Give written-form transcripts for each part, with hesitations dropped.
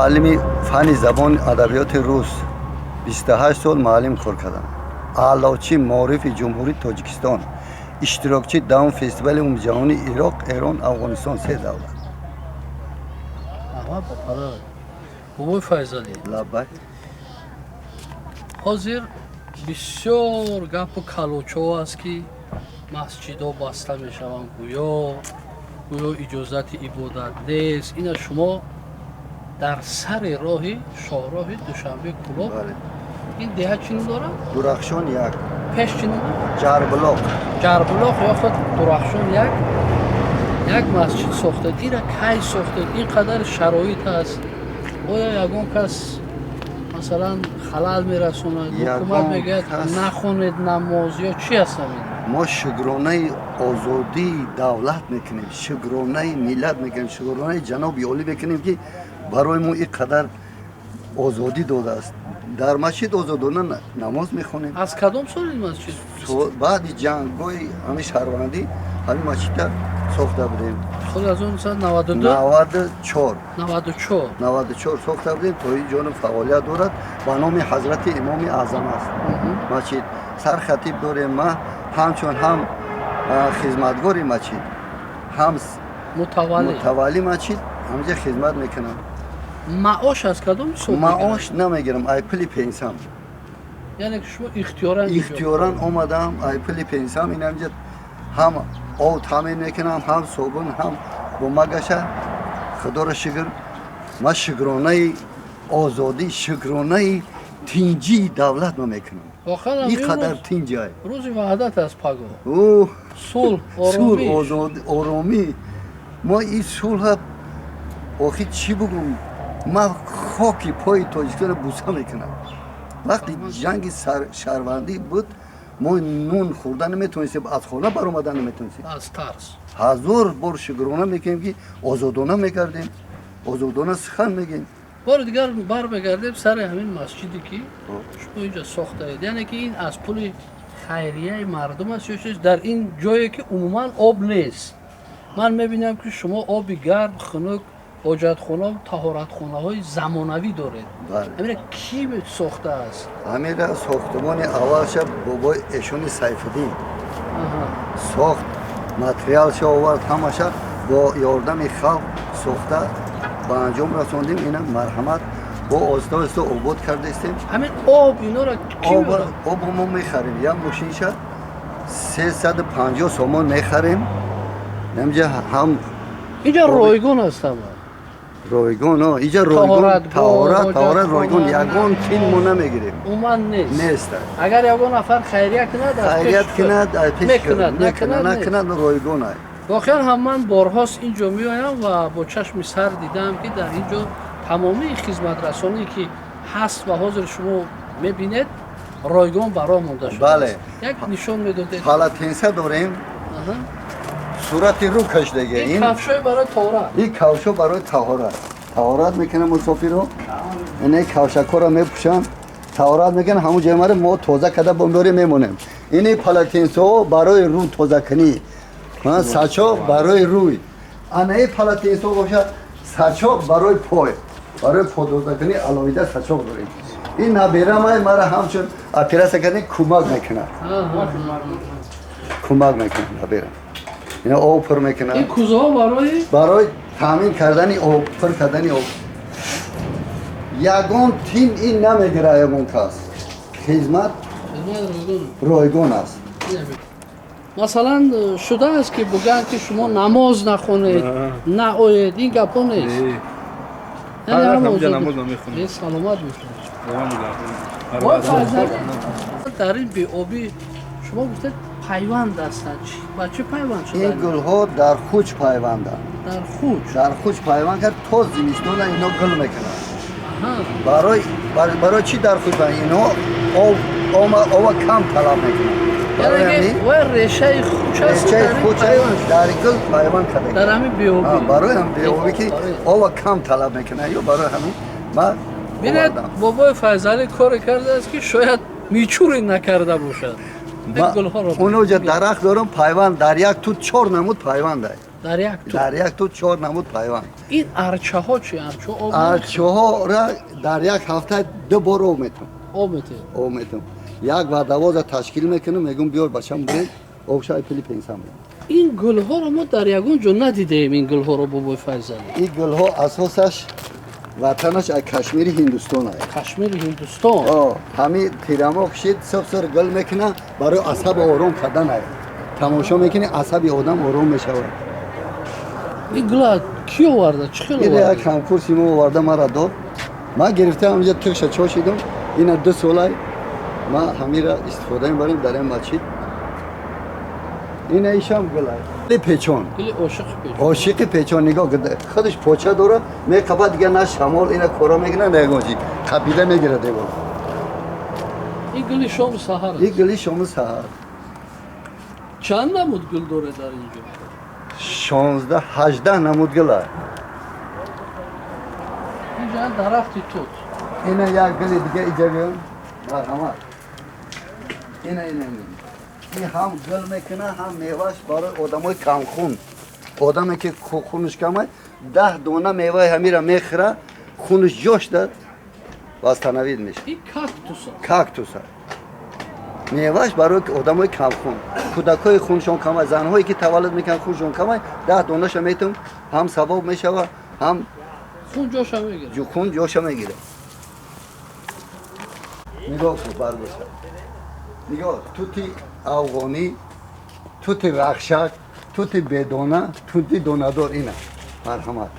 Муаллими фанни забони адабиёти рус, 28 сол муаллим кор кардам. Аълочии маорифи Ҷумҳурии Тоҷикистон, иштирокчии даҳум фестивали умумиҷаҳонии Ироқ, Эрон, Афғонистон, се давлат. Раҳмат ба падарат. Бобои Файзалӣ. Лаббай. Ҳозир бисёр гапу калочҳо аст, ки масҷидҳо баста мешаванд, гӯё иҷозати ибодат нест. Ина шумо дар сари роҳи шоҳроҳи Душанбе Кулоб. Ин деҳа чӣ ном дорад? Дурахшон як. Пеш чӣ ном? Ҷарблоқ. Ҷарблоқ ё худ Дурахшон як, як масҷид сохтед. Ина кай сохтед? Ин қадар шароит аст, оё ягон кас, масалан, халал мерасонад? Ҳукумат мегӯяд, нахонед намоз, ё чӣ аст ҳамин? Мо шукронаи озодии давлат мекунем, шукронаи миллат мекунем, шукронаи ҷаноби олӣ мекунем, ки барои мо ин қадар озодӣ додааст. Дар масҷид озодона намоз мехонем. Аз кадом сол ин масҷид? Баъди ҷангҳои ҳамин шаҳрвандӣ ҳамин масҷидда сохта будем. Соли 1992? 94. 94. 94 сохта будем, то ин ҷониб фаъолият дорад. Ба номи ҳазрати Имоми Аъзам аст масҷид. Сархатиб дорем. Ма ҳамчун ҳам хизматгори масҷид, ҳам мутавалли масҷид ҳамҷа хизмат мекунам. Маош аз кадом ҳисоб? Маош намегирам, ай пули пенсам. Яъне ки шумо ихтиёран? Ихтиёран омадам, ай пули пенсам. Ин ҳамҷа ҳам об таъмин мекунам, ҳам собун, ҳам бумагаша. Худоро шукр, ман шукронаи озодӣ, шукронаи тинҷии давлат ма мекунам. Ин қадар тинҷай. Рӯзи Ваҳдат аст паго. Сулҳ, сулҳ. Оромӣ. Мо ин сулҳа охир чӣ бугум, ман хоки пои Тоҷикистонро буса мекунам. Вақти ҷанги шаҳрвандӣ буд, мо нун хӯрда наметавонистем, аз хона баромада наметавонистем. Аз тарс. Ҳазор бор шукрона мекунем, ки озодона мекардем, озодона сухан мегӯем. Бори дигар бармегардем сари ҳамин масҷиде, ки шумо инҷо сохтаед. Яъне ки ин аз пули хайрияи мардум аст ё чиз? Дар ин ҷое ки умуман об нест, ман мебинам, ки шумо оби гарм, хунук, ҳоҷатхона, таҳоратхонаҳои замонавӣ доред. Ҳамина кӣ сохтааст? Ҳамира сохтумони аввалша бобои эшони Сайфиддин сохт, материалша овард, ҳамаша бо ёрдами халқ сохта ба анҷом расондем. Ина марҳамат, бо оҳиста оҳиста обод кардаистем. Ҳамин об инора кӣ? Обо мо мехарем, як мошинша 350 сомон мехарем. Инҷа ҳам Инҷа ройгон аст ама? Ройгон, инҷа ройгон, таҳорат ройгон, ягон тин мо намегирем. Умуман нест? Нест. Агар ягон нафар хайрия кунад? Хайрият кунад. Мекунад. Накунад, ройгон. Воқеан ҳам ман борҳост ин ҷо меоям ва бо чашми сар дидаам, ки дар ин ҷо тамомии хизматрасоние ки ҳаст ва ҳозир шумо мебинед, ройгон ба роҳ монда шудааст. Як нишон медодед. Полотенца дорем, сурати рӯ кашдаге. Ин кафшои барои таҳорат. Ин кавшо барои таҳорат. Таҳорат мекунам мусофирро, ин кавшакҳоро мепӯшам, таҳорат мекунам, ҳамун ҷоймаро мо тоза карда бомдорӣ мемонем. Ини полотенцаҳо барои рӯ тозакунӣ, сачоқ барои рӯй, анаи полотенцаҳо бошад, сачоқ барои пой, барои потозакунӣ алоҳида сачоқ дорем. Ин наберамай мара ҳамчун оператсия кардем, кӯмак мекунад, кӯмак мекунад наберам. Ина об пур мекунад. Ин кӯзаҳо барои? Барои таъмин кардани об, пур кардани об. Ягон тин ин намегира, ягон кас, хизмат ройгон аст. Масалан, шудааст, ки бугӯянд, ки шумо намоз нахонед, наоед? Ин гапҳо нест? Саломат бошед. Дар ин беобӣ шумо гуфтед, пайванд ҳастанд. Ба чӣ пайванд Ин шуданд? Гулҳо дар хуч пайванданд. Дар хуч? Дар хуч пайванд кард, то зимистона ино гул мекунанд. Барои чӣ дар хуч пайванд? Ино об ова кам талаб мекунанд. Барои ҳамин Вай решаи хуч аст. Решаи хуч дар гул пайванд карда. Дар ҳамин беобӣ. Барои ҳам беобӣ, ки ова кам талаб мекунанд, ё барои ҳамин ман Бинед, бобои Файзалӣ коре кардааст, ки шояд Мичурин накарда бошад. Уноҷа дарахт дорам, пайванд дар як тут чор намуд пайванда. Дар як тут. Дар як тут 4 намуд пайванд. Ин арчаҳо чи? Арчаҳо об? Арчаҳоро дар як ҳафта 2 бор об метам. Об метем? Об метам. Як вадавоза ташкил мекунам, мегӯм биёр бачам биред, обшаи пули пенсам биред. Ин гулҳоро мо дар ягон ҷо надидаем, ин гулҳоро бобои Файзалӣ. Ин гулҳо асосаш ватанаш аз Кашмири Ҳиндустон аст. Кашмири Ҳиндустон? Ҳамин тирамоҳ шид, сабсар гул мекунад, барои асаб ором кардан аст. Тамошо мекунӣ, асаби одам ором мешавад. Ин гула кӣ оварда? Чӣ хел оварда? Як ҳамкурси мо оварда, мара дод. Ман гирифта ҳаминҷа тӯша чошидам. Ина 2 солай ман ҳамира истифода мебарем дар ин масҷид. Ина ишам гулай. Гули печон. Гули ошиқи печон. Ошиқи печон нигоҳ кун. Худаш поча дорад, меқапад дигар на шамол ина кора мекунад, на ягон чиз. Қапида мегирад девор. Ин гули шому саҳар аст. Ин гули шому саҳар. Чанд намуд гул дорад дар ин ҷо? 16-18 намуд гул аст. Инҷа дарахти тут. Ина як гули дига иҷа биён. Марҳамат. Ина ина ина. Ин ҳам гул мекунад, ҳам мевааш барои одамои камхун. Одаме ки хунаш кам аст, 10 дона меваи ҳамира мехӯрад, хунаш ҷош дад, восстановид мешавад. Ин кактус аст. Кактус аст. Мевааш барои одамои камхун. Кӯдакҳои хуншон кам аст, занҳое ки таваллуд мекунанд хуншон кам аст, 10 донаша метум, ҳам савоб мешавад, ҳам хун ҷоша мегирад. Хун ҷоша мегирад. Нигоҳ кун баргоша. Нигоҳ, тути афғонӣ, тути рахшак, тути бедона, тути донадор ина. Марҳамат.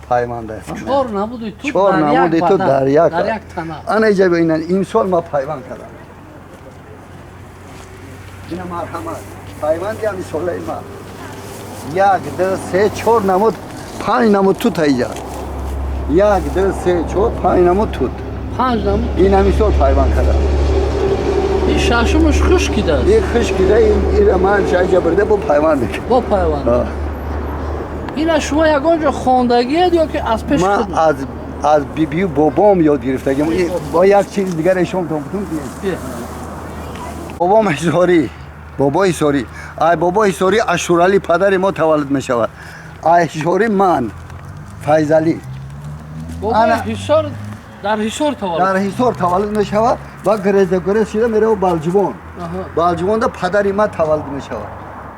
Пайванда. 4 намуди тут 4 намуди тут дар як. Дар як тана. Ана иҷа ина имсол ма пайванд кардам. Ина марҳамат. Пайванди ҳами солаи ма. 1 2 3 4 намуд, 5 намуд тут иҷа. 1 2 3 4 5 намуд тут. 5 намуд. Ин ҳами сол пайванд кардам. Ин шашумаш хушкидааст. Ин хушкида, ин ман шайҷа бурда бо пайванд мекунам. Бо пайванд. Ина шумо ягон ҷо хондагиед ё ки аз пеш ман худ? Аз бибию бобом ёд гирифтагим. Бо як чиз дигар ишон тон Бе. Бобом Ҳисорӣ, бобои Ҳисорӣ. Ай бобои Ҳисорӣ Ашуралӣ падари мо таваллуд мешавад. Ай Ҳисорӣ ман Файзалӣ. Бобои Ҳисор дар Ҳисор таваллуд. Дар Ҳисор таваллуд мешавад ва греза грез шуда меравад Балҷувон. Балҷувонда падари ман таваллуд мешавад.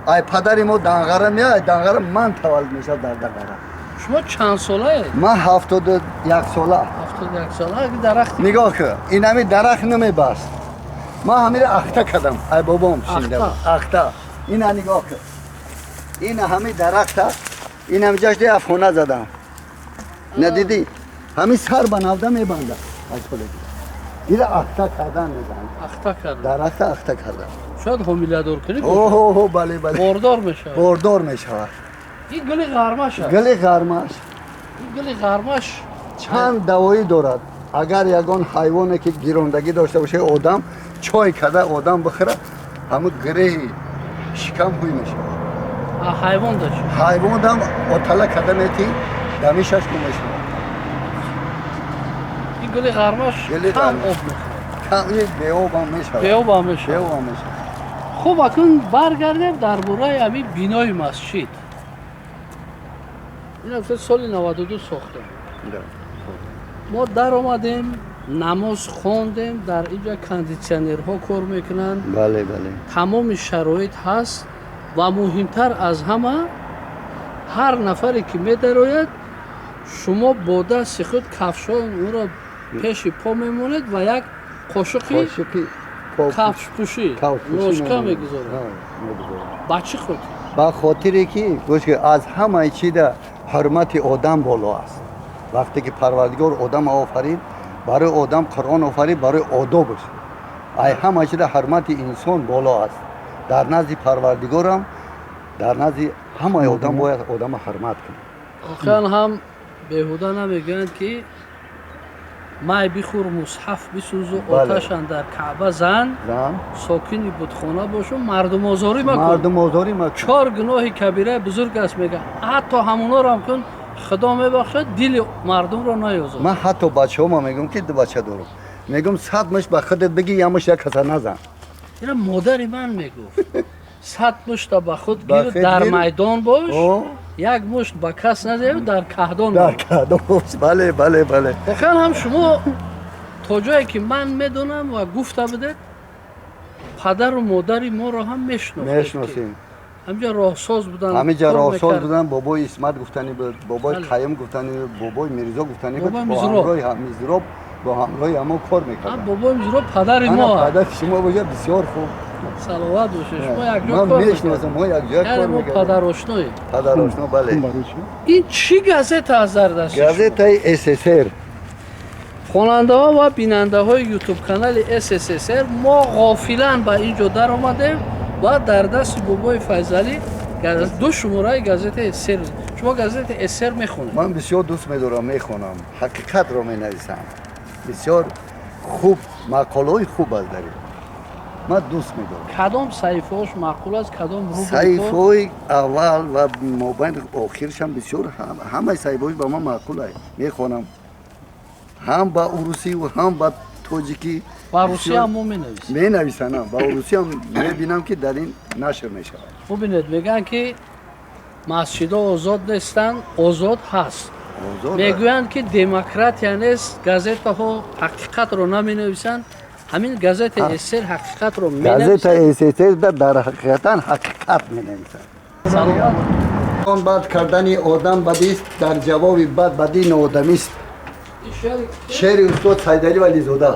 Ай падари мо Данғара меояд, Данғара ман таваллуд мешавад дар Данғара. Шумо чанд солаед? Ман 71 сола. 71 сола. Аг дарахт нигоҳ кун, ин ҳами дарахт намебаст. Ман ҳамира ахта кардам. Ай бобом шинда. Ахта. Ина нигоҳ кун. Ин ҳами дарахта, ин ҳами ҷашни афхона задам. Надидӣ? Ҳами сар ба навда мебандад. Ай толаги. Ира ахта кардан мезанад. Ахта кардан. Дарахта ахта кардан. Шояд ҳомиладор кунӣ? Оҳо, бале, бале. Бордор мешавад. Бордор мешавад. Ин гули ғармаш аст. Гули ғармаш. Ин гули ғармаш чанд давоӣ дорад. Агар ягон ҳайвоне ки гирондагӣ дошта бошад, одам чой карда одам бихӯрад, ҳамун гиреҳи шикам ҳуй мешавад. Ҳайвон дошт? Ҳайвонам отала карда метӣ, дамишаш гум мешавад. Ин гули ғармаш гули кам ғармаш. об мехӯрад. Кам, ин беобам мешавад. Беобам мешавад. Беобам мешавад. Хуб, акнун баргардем дар бораи ҳамин бинои масҷид. Ин гуфта соли 92 сохтем. Мо даромадем, намоз хондем, дар инҷа кондитсионерҳо кор мекунанд. Бале, бале. Тамоми шароит ҳаст ва муҳимтар аз ҳама ҳар нафаре ки медарояд, шумо бо дасти худ кафшҳои ӯро пеши по мемонед ва як қошуқи қошуқи кафшпӯшӣ, кафшпӯшӣ ложка мемонед. мегузорад. Мегузорад. Ба чӣ хотир? Ба хотире ки гӯш кун, аз ҳамаи чида ҳурмати одам боло аст. Вақте ки Парвардигор одам офарид, барои одам Қуръон офарид, барои одобаш. Ай ҳамаи чида ҳурмати инсон боло аст. Дар назди Парвардигорам, дар назди ҳамаи одам бояд одама ҳурмат кунад. Воқеан ҳам беҳуда намегӯянд ки май бихӯр, мусҳаф бисӯзу, оташ андар Каъба зан, сокини бутхона бошу, мардумозорӣ макун. Мардумозорӣ макун. 4 гуноҳи кабираи бузург аст, мегӯянд. Ҳатто ҳамонҳоро ҳам кун, Худо мебахшад, дили мардумро наёзор. Ман ҳатто бачаҳома мегӯям ки 2 бача дорам. Мегӯям 100 мушт ба худат бигӣ, як мушт як каса назан. Ина модари ман мегуфт. 100 мушта ба худ Ба гир, худ дар гир. майдон бош, Як мушт ба кас надиҳем, дар каҳдон. Дар каҳдон. Бале, бале, бале. Воқеан ҳам шумо то ҷое ки ман медонам ва гуфта будед, падару модари моро ҳам мешинохтед. Мешиносем. Ҳамҷа роҳсоз буданд. Ҳамиҷа роҳсоз буданд. Бобои Исмат гуфтанӣ буд, бобои Қайим гуфтанӣ буд, бобои Мирзо гуфтанӣ буд. Бо ҳамроҳи Мирзо, бо ҳамроҳи ҳамо кор мекарданд. Бобои Мирзо падари мо. Падари шумо бошад, бисёр хуб. Саломат бошед. Шумо якҷо кор ман мешиносам, мо якҷо кор мекардем. Падарошноем. Падарошно, бале. Ин чӣ газета аз дар дасти шумо? Газетаи СССР. Хонандаҳо ва бинандаҳои ютуб канали СССР, мо ғофилан ба ин ҷо даромадем ва дар дасти бобои Файзалӣ ду шумораи газетаи СССР. Шумо газетаи СССР мехонед? Ман бисёр дӯст медорам, мехонам, ҳақиқатро менависам. Бисёр хуб, мақолаҳои хуб аст дар ин. Ман дӯст медорам. Кадом саҳифаҳош маъқул аст, кадом рубрика? Саҳифаҳои аввал ва мобайн охиршам бисёр, ҳамаи саҳифаҳош ба ман маъқул аст. Мехонам. Ҳам ба урусӣ ҳам ба тоҷикӣ. Ба русӣ ҳам мо менависем. Менависам, ба урусӣ ҳам мебинам ки дар ин нашр мешавад. Бубинед, мегӯянд ки масҷидҳо озод нестанд, озод ҳаст. Мегӯянд ки демократия нест, газетаҳо ҳақиқатро наменависанд. Ҳамин газетаи СССР ҳақиқатро менависад. Газетаи СССР дар ҳақиқатан ҳақиқат менависад. Саломат. Он бад кардани одам бадист, дар ҷавоби бад бадӣ ноодамист. Шеъри устод Сайдалӣ Вализода.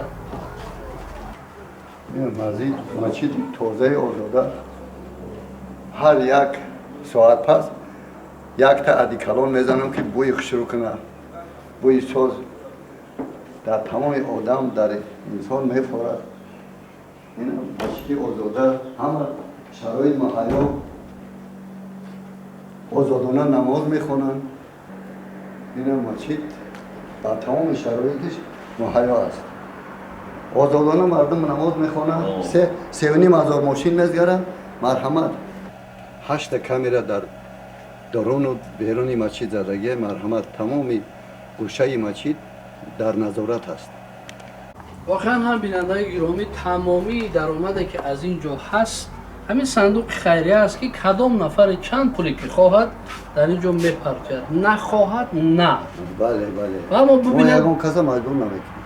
Масҷиди тозаи озода. Ҳар як соат пас якта адикалон мезанам ки бӯи хушрӯ кунад. Бӯи соз дар тамоми одам, дар инсон мефорад. Ин масҷиди озода, ҳама шароит муҳайё, озодона намоз мехонанд. Ин масҷид ба тамоми шароитиш муҳайё аст. Озодона мардум намоз мехонанд, 3,5 ҳазор мошин мезгаранд. Марҳамат. 8 камера дар даруну беруни масҷид задагия. Марҳамат, тамоми гӯшаи масҷид дар назорат аст. Воқеан ҳам бинандаи гиромӣ, тамомии даромаде ки аз ин ҷо ҳаст, ҳамин сандуқи хайрия аст ки кадом нафаре чанд пуле ки хоҳад дар ин ҷо мепартояд, нахоҳад на. Бале, бале. Ва мо бубинед, ягон каса маҷбур намекунем.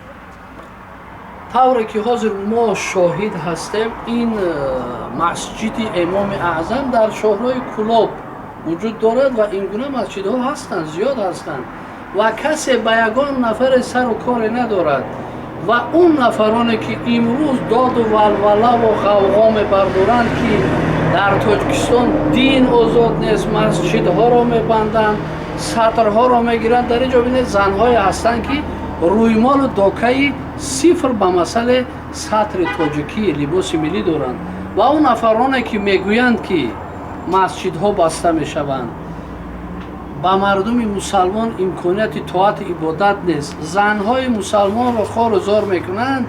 Тавре ки ҳозир мо шоҳид ҳастем, ин масҷиди Имоми Аъзам дар шоҳрои Кулоб вуҷуд дорад ва ин гуна масҷидҳо ҳастанд, зиёд ҳастанд ва касе ба ягон нафаре сару коре надорад. Ва он нафароне ки имрӯз доду валвалаву ғавғо мебардоранд ки дар Тоҷикистон дин озод нест, масҷидҳоро мебанданд, сатрҳоро мегиранд. Дар ин ҷо бинед, занҳое ҳастанд ки рӯймолу докаи сифр ба масъалаи сатри тоҷикӣ либоси миллӣ доранд. Ва он нафароне ки мегӯянд ки масҷидҳо баста мешаванд, ба мардуми мусалмон имконияти тоату ибодат нест, занҳои мусалмонро хору зор мекунанд,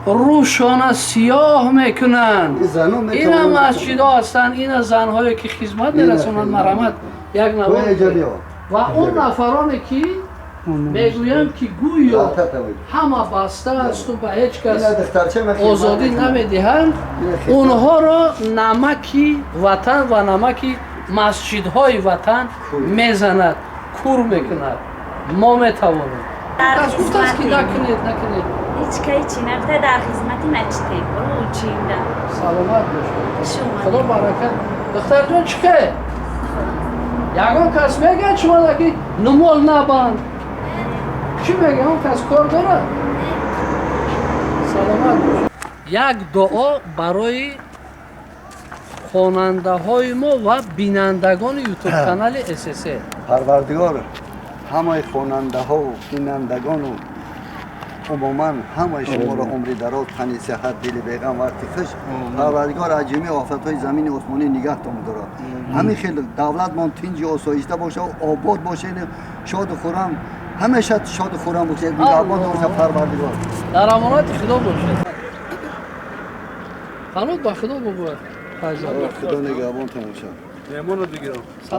рӯшона сиёҳ мекунанд. Ина масҷидҳо ҳастанд, ина занҳое ки хизмат мерасонанд. Марҳамат, як навор. Ва он нафароне ки мегӯянд ки гӯё ҳама баста асту ба ҳеҷ кас озодӣ намедиҳанд, онҳоро намаки ватан ва намаки масҷидҳои ватан мезанад, кур мекунад. Мо метавонем. Кас гуфтааст ки накунед, накунед. Ҳеҷ кай чӣ нафта, дар хизмати начитем. Учинда. Саломат бошед. Худо баракат. Духтарҷон, чӣ ке? Ягон кас мегӯяд шумо ки нумол набанд? Чӣ мегӯяд? Он кас кор дорад? Саломат бошед. Як дуо барои хонандаҳои мо ва бинандагони ютуб канали СССР. Парвардигор ҳамаи хонандаҳову бинандагону умуман ҳамаи шуморо умри дароз, тани сиҳат, дили беғам, вақти хуш, Парвардигор аз ҷамеи офатҳои замини осмонӣ нигаҳтон дорад. Ҳамин хел давлатмон тинҷи осоишта боша, обод бошед, шоду хуррам, ҳамеша шоду хуррам бошед, нигаҳбон бошад Парвардигор. Дар амонати Худо бошед. Фанод ба Худо бобояд. Худо нигаҳбонтон бошад. Меҳмонро бигирам.